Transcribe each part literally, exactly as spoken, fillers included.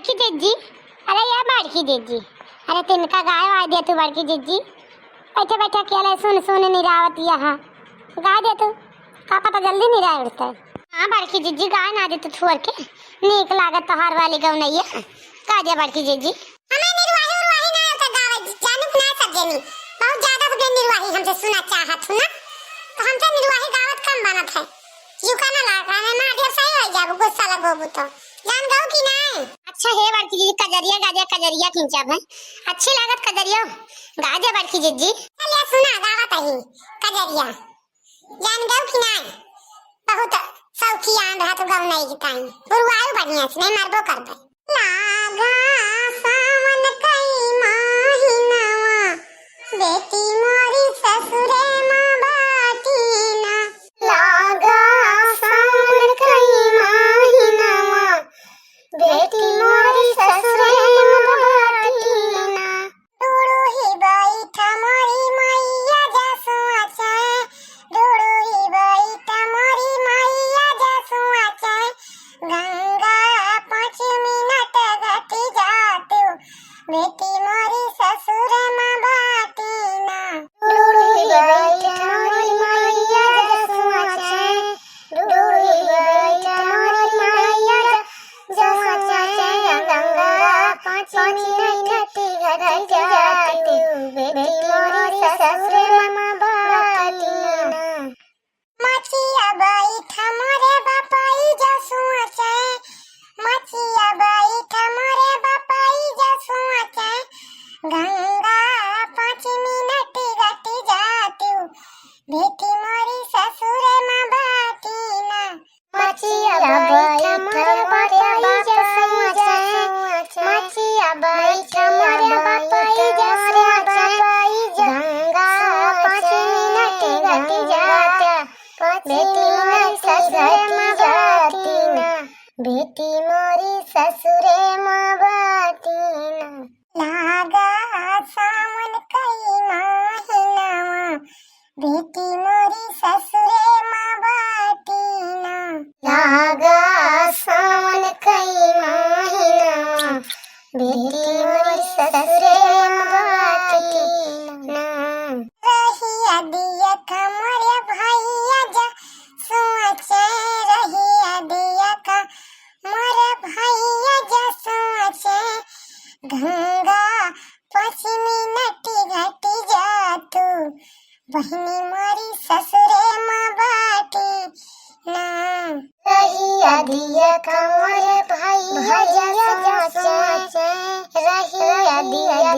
बड़की जिज्जी, अरे ये बड़की जिज्जी, अरे तिनका गाय वाय दे तू बड़की जिज्जी, बैठे बैठे अकेले सुन सुन निरावत यहाँ गाय दे तू, का पता जल्दी निराय उठते। हाँ बड़की जिज्जी, गाय ना दे तू थुअर के, नीक लागत तोहार वाली गौनैया, गाय दे बड़की जिज्जी। हमें निरवाही उरवाही ना होता गावे, जानू ना सब जनी, बहुत ज्यादा हो गए निरवाही, हमसे सुना चाहत हो ना, तो हमसे निरवाही गावत कम बनत है। जुका ना लाग रहा है, मार दिया सही हो जाबो, गुस्सा लगोबो तो। जान गऊ कि नाय? अच्छा हे बड़की जिज्जी, कजरिया गाजा, कजरिया खींचब है। अच्छी लागत कजरिया, गाजा बड़की जिज्जी। चलिए सुना, गावत ही कजरिया। जान गऊ कि नाय? बहुत शौकियान रहा तो गऊ नहीं गिताई। पुरवायु बढ़िया से नहीं मरबो करबे। लागा सावन कई महीनवा, बेटी मोरी ससुरे मा बाटी ना। लागा सावन कई महीनवा, बेटी मोरी ससुरे मा बाटी ना। डुडुही बैठ मोरी मैया जसुआ चाहे, डुडुही बैठ मोरी मैया जसुआ चाहे, गंगा पाँच मिनट घटी जातू, बेटी मोरी ससुर मा बाटी ना। डुडुही बैठ मोरी मैया जसुआ चाहे, डुडुही बैठ मोरी मैया जसुआ चाहे, गंगा पाँच मिनट घटी जातू, बेटी मोरी ससुर मा बाटी ना। मचिया बैठ मोरे बपई जसुआ चाहे, मचिया बैठ मोरे बपई जसुआ चाहे, गंगा पाँच मिनट घटी जातू, बेटी मोरी ससुर मा बाटी ना। मचिया बैठ मोरे बपई जसुआ चाहे, मचिया बैठ मोरे बपई जसुआ चाहे, गंगा पाँच मिनट घटी जातू, बेटी मोरी ससुरे मा बाटी ना, बेटी मोरी ससुरे मा बाटी ना। लागा सावन कई महीनवा, बेटी मोरी ससुरे मा बाटी ना। लागा सावन कई महीनवा, बेटी मोरी ससुरे मा बाटी ना। रहिया दिया कमरे भैया जसुआ चाहे, रहिया दिया कमरे भैया जसुआ चाहे, गंगा पाँच मिनट घटी जातू, बहिनी मोरी ससुरे मा बाटी ना। रहिया दिया कमरे भैया जसुआ चाहे, रहिया दिया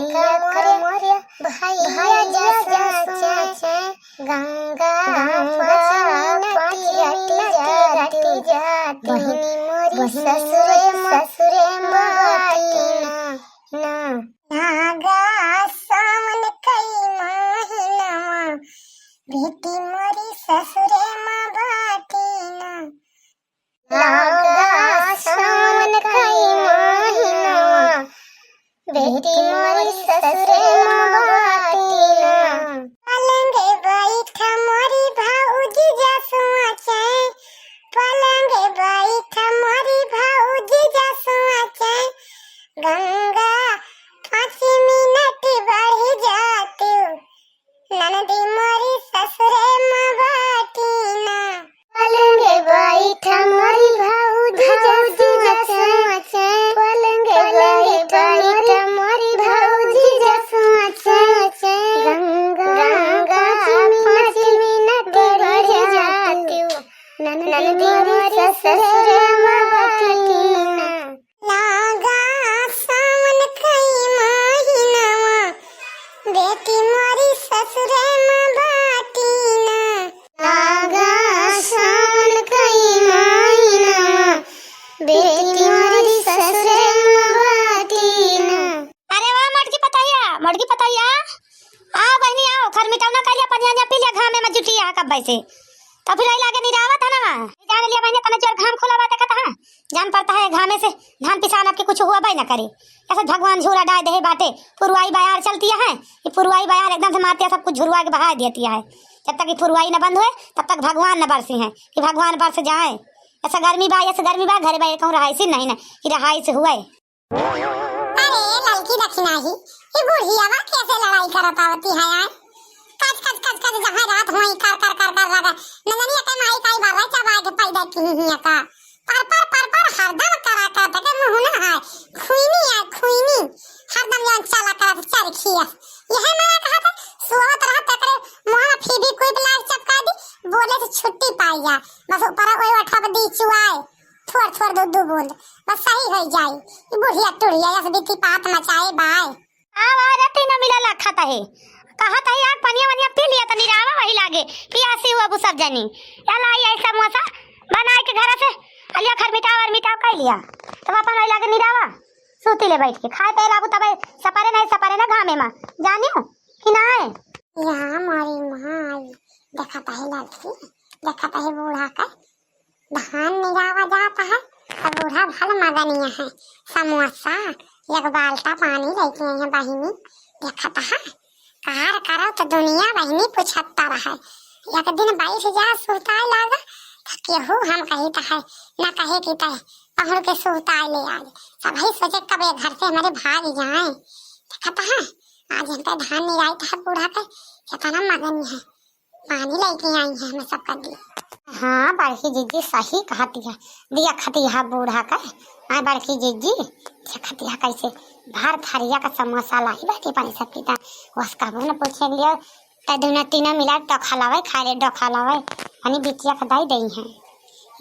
कमरे भैया जसुआ चाहे, गंगा पाँच मिनट घटी जातू, बहिनी मोरी ससुरे मा बाटी ना। ना। लागा सावन कई महीनवा, बेटी मोरी ससुरे मा बाटी ना। लागा सावन कई महीनवा, बेटी मोरी ससुरे मा बाटी ना। पलंगे बैठ मोरी भौजी जसुआ चाहे, पलंगे बैठ मोरी भौजी जसुआ चाहे, गंगा पाँच मिनट बढ़ी जातू, ननदी मोरी ससुरे मा बाटी ना। पलंगे बैठ मोरी भौजी जसुआ चाहे, पलंगे बैठ मोरी भौजी जसुआ चाहे, गंगा पाँच मिनट बढ़ी जातू, ननदी मोरी ससुरे मा बाटी ना। लागा सावन कई महीनवा, बेटी मोरी ससुरे मा बाटी ना। लागा सावन कई महीनवा, बेटी मोरी ससुरे मा बाटी ना। अरे वाह मोटकी पतैया, मोटकी पतैया, आओ बहिनी आओ, खर मिटौना कर लिया, पनिया जा पी लिया, घामे मा जुटी है कब्बे से। तो फिर यही लागे निरावत है ना, जान लिया बहिनी, तने जोर घाम खुला बाटे कता है, जान पड़ता है घामे से धान पिसान आपके कुछ हुआ भाई ना करे। ऐसे भगवान झूरा डाय दे बाटे, पुरवाई बयार चलती है, ये पुरवाई बयार एकदम से मारती है, सब कुछ झुरवा के बहा देती है। जब तक ये पुरवाई न बंद हुए, तब तक भगवान न बरसी है कि भगवान बरस जाए। ऐसा गर्मी बा, ऐसा गर्मी बा, घरे बा कहूँ रहाइशी नहीं ना कि रहाइश हुए। अरे ललकी दखिनाही, ई बुढ़ियावा कैसे लड़ाई करत आवती है यार? कच कच कच कच जहाँ रात होई कर कर कर कर लगा। नंदनिया के माई काई बाबा चबा के पैदा की ही का। पर पर पर पर हरदम करा करत के मुँह ना है। खुइनी है, खुइनी। हरदम जौन चला करत चरखिया। यह मना कहा था, सोवत रहा तकरे मुँह में फेविक्विक लाग चपका दी, बोले से छुट्टी पाई जा। बस ऊपर ओए उठब दी चुआए। थोड़ थोड़ दो दो बूंद, बस सही हो जाई। ई बुढ़िया टुढ़िया यस बीती पात मचाए बाय। आवा रे तीनों मिला लखत है, कहत है यार पनिया वनिया पी लिया त निरावा वही लागे, पियासी हुआ बु सब जनी। या लाई आई समोसा बनाए के घर से, अलिया खर मिठाव और मिठाव कर लिया, तब अपन वही लागे निरावा। सूती ले बैठ के, खाए पे बाबू तबे सपरे नहीं सपरे ना घामे मा, जानियो कि नाय? यहाँ मोरी माई, देखत है लड़की, देखत है बूढ़ा का, धान निरावा जात है, तो बूढ़ा भल मगनिया है। समोसा, एक बाल्टा पानी लेके आई है बहिनी। देखत है, कार करो तो दुनिया बहिनी पुछत्ता रहे। एक दिन बैठ जा सुताए लागा, तो केहू हम कही तो है, न कहे कि तय पहुड़ के सुताए ले आए। सब ही सोचे कब ये घर से हमारे भाग जाए। देखत है, आज हमका धान निराई तो है बूढ़ा के, कितना मगनिया है। पानी लेके आई है, हमें सब कर दिया। हाँ, बड़की जीजी सही कहती है, दिया खती है बूढ़ा का। हाँ, बड़की जीजी, दिया खती है कैसे भर थरिया का समोसा लाई बैठी पानी सब पीता। वस कहबो न पूछे लियो, त दुनो तीनों मिला डोखा लावे, खा ले डोखा लावे। हनी बिटिया का दाई दई है।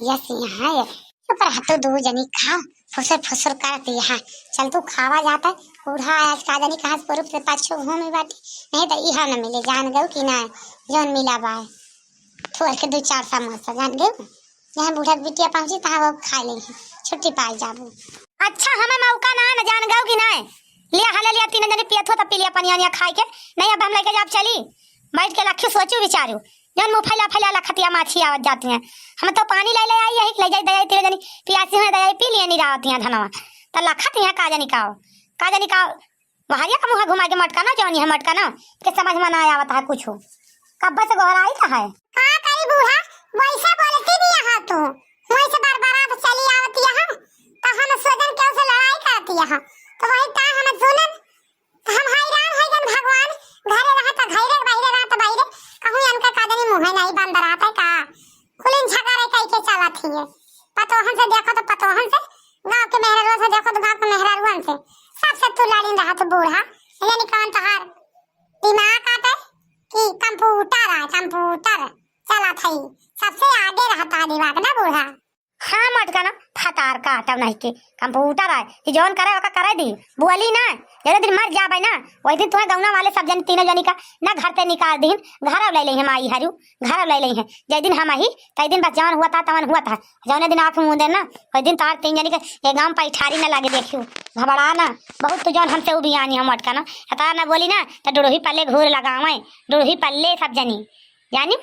यस, यहाँ है। चुप रह तू, दू जनी खाओ, फुसुर फुसुर करती है। चल तू खावा जाता है, बूढ़ा आज का जानी कहाँ से पूरब से पाछू घूमी बाटी, नहीं तो इहा न मिले, जान गऊ कि ना, जौन मिला बाय। थोड़ के दू चार समोसा, जान गऊ, यहाँ बूढ़ा बिटिया पहुँची, तहाँ वो खा लेंगे, छुट्टी पाई जाबू। अच्छा, हमें मौका ना है, न जान गऊ कि ना, लिया हले लिया, तीन जने पियत हो तो पी लिया पनिया वनिया खाए के, नहीं अब हम लेके जाब चली, बैठ के लखी सोचू विचारू, जौन मुँह फैला फैला लखतिया माछी आवत जाती हैं। हम तो पानी ले ले आई, यही ले जाई दयाई तीन जनी, पियासी हैं दयाई पी लिए निरावती हैं धनवा। त लखत हैं का जनी काओ, का जनी काओ, बहरिया का मुँह घुमा के मटका ना, जौन यह मटका ना, के समझ में ना आवत है कुछ। कब्बे से गोहराई का है। का करी बूढ़ा, वैसे बोलती भी यहाँ तू, वैसे बरबरात चली आवती है, तो हम सोचन क्यों से लड़ाई करती है, तो वही ता हम सुनन, त हम हैरान है जन भगवान, घरे रहत घरे, बाहरे रहत बाहरे, कहूँ इनका का जानी मुँहे नहीं बंद रहत है का? कुलिन झगड़े कई के चलत हिए। पतोहन से देखो तो पतोहन से, गाँव के मेहरारुआ से देखो तो गाँव के मेहरारुअन से, सबसे तू लड़िन रहत बूढ़ा। यानी कौन तोहार दिमाग आटे कि कंप्यूटर है, कंप्यूटर चलत है, सबसे आगे रहता दिमाग ना बूढ़ा। हाँ, मटका ना, फतार काटब नहीं के, कंप्यूटर आए, कि जौन करे ओका करे दी, बोली ना, जौने दिन मर जाबे ना, वही दिन तुम्हें गौना वाले सब जन तीनों जनी का ना घर से निकाल दीन, घर अब ले ले हम आई हरू, घर अब ले ले हैं, जय दिन हम आई, तय दिन बस जौन हुआ था, तवन हुआ था, जौने दिन आँख मूंद ना, वही दिन तार तीन जनी के ये गाँव पर इठारी ना लागे देखियो, घबरा ना, बहुत तू जौन हमसे उबियानी हम मटका ना, हतार ना बोली ना, तो डुड़ही पल्ले घूर लगावे, डुड़ही पल्ले सब जनी, जानी?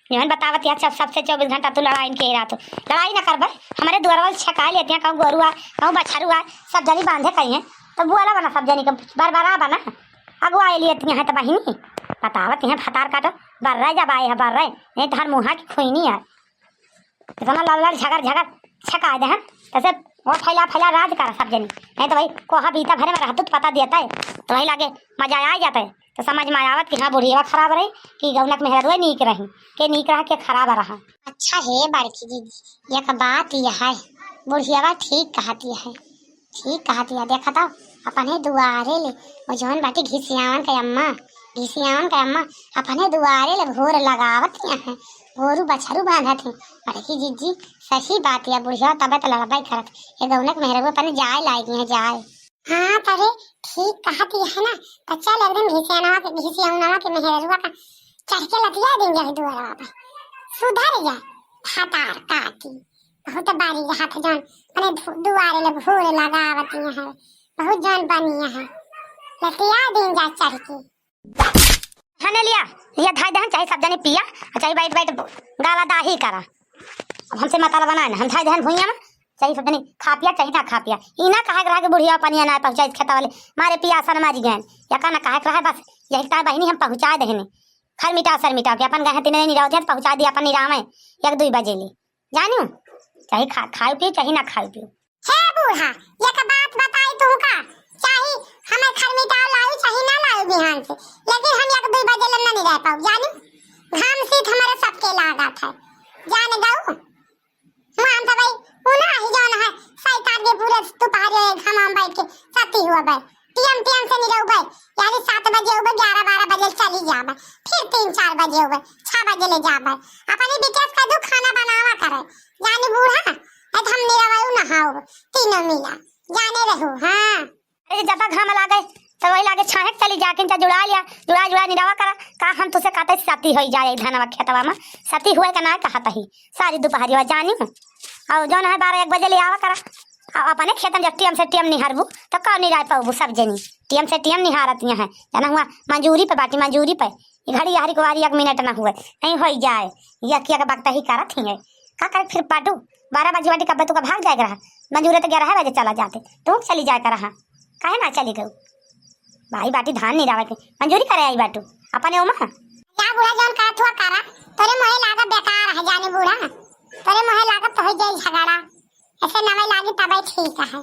जौन बतावत है, सब, सबसे चौबीस घंटा तू लड़ाई के रहा तो लड़ाई ना करबे। हमारे दुआरवा से छकाई लेती हैं, कहूँ गोरुआ, कहूँ बछरुआ, सब जनी बांधे करी हैं। तो बोला बना सब जनी के बरबरा बना। अगुआ लेती हैं तो बहिनी बतावत हैं, फतार काटो, बर्रे जब आए है बर्रे, नहीं तो हर मुँहा की खुइनी है। इतना लड़ लड़ झगड़ झगड़ छकाए दे हैं, तैसे वो फैला फैला राज कर सब जनी। नहीं तो भाई कोहा बीता भरे में रहतू तो पता देता है, तो वही लागे मजा आ जाता है। तो समझ में आवत कि हाँ, बुढ़ियावा खराब रही कि गौनक मेहररुआ नीक रही, के नीक रहा, के खराब रहा। अच्छा हे बड़की दीदी, एक बात यह है, बुढ़ियावा ठीक कहती है, ठीक कहती है। देखा तो अपने दुआरे ले, वो जौन बाटी घिसियावन के अम्मा, घिसियावन के अम्मा अपने दुआरे ले घोर लगावत है, गोरू बछरू बांधत है। बड़की जीजी सही बात है, बुढ़िया तबे तो लड़बे करत, ये गौनक मेहररुआ अपने जाए लायक है, जाए। हाँ, तरे ठीक कहत ही है ना, तो चल एक दिन घिसियानवा के, घिसियानवा के मेहररुआ का चढ़ के लतिया दिन जाए दुआरवा पे। सुधर जा, फतार काटी। बहुत बारी रहत जौन, अपने दु-, दुआरे ले घूर लगावती है, बहुत जौन बनी है, लतिया दिन जा चढ़ के। हने लिया, लिया धाई दहन, चाहे सब जने पिया, और चाहे बैठ बैठ गाला दाही करा। अब हमसे मतलब बनाए ना, हम धाई दहन भुइया में, चाहे सब जने खा पिया, चाहे ना खा पिया। ई ना कहे के रहा कि बुढ़िया पनिया ना पहुँचाई खेता वाले, मारे पियासा न मरी गए। या का ना कहे के रहा, बस यही तार बहिनी हम पहुँचा देहने। खर मिटा सर मिटा के अपन गए तीन दिन निरावत हैं, पहुँचा दिया अपन निरावे एक दुई बजे ले। जानियो, चाहे खा, खाओ पियो, चाहे ना खाओ पियो। हे बूढ़ा, एक बात बताई तू पाऊ जानी, घाम सीत हमारे सबके लागत है। जाने दऊ, मान तो भाई, वो ना ही जाना है, सैतान के पूरे दोपहर घाम में बैठ के सती हुआ बे। टीएम टीएम से नहीं रहू बे, यानी सात बजे हो बे, ग्यारह बारह बजे चली जा बे, फिर तीन चार बजे हो बे, छह बजे ले जा बे। अपनी विकास का दू खाना बनावा करे, जानी बूढ़ा, ए तो हम निरवायु नहाओ, तीनों मिला, जाने रहू, हाँ। अरे जब घाम लागे, तो वही लागे छाहे के चली जाके इनका जुड़ा लिया, जुड़ा जुड़ा निरावा करा। का हम तुसे कहते सती होई जाए धनवा खेतवा में, सती हुए का ना कहत ही, सारी दोपहरिया जानी हूँ। और जौन है बारह एक बजे ले आवा करा, और अपने खेतन जब टीएम से टीएम निहारबू, तो कौन निराय पाबू सब जनी, टीएम से टीएम निहारत यहाँ है, जाना हुआ मंजूरी पे बाटी, मंजूरी पे। ई घड़ी हरी कुवारी एक मिनट ना हुए, नहीं होई जाए, ये किया के बकता ही करत ही है। का करे फिर पाटू, बारह बजे बाटी कब्बे तू का भाग जाए के रहा, मंजूरी तो ग्यारह बजे चला जाते, तू चली जाए के रहा, काहे ना चली गऊ? भाई बाटी धान निरावे के, मंजूरी करे आई बाटू, अपने ओमा। या बूढ़ा जौन करत हुआ करा, तोरे मोहे लागत बेकार है जाने बूढ़ा, तोरे मोहे लागत तो हो जाई झगड़ा, ऐसे नवे लागी तबे ठीक है।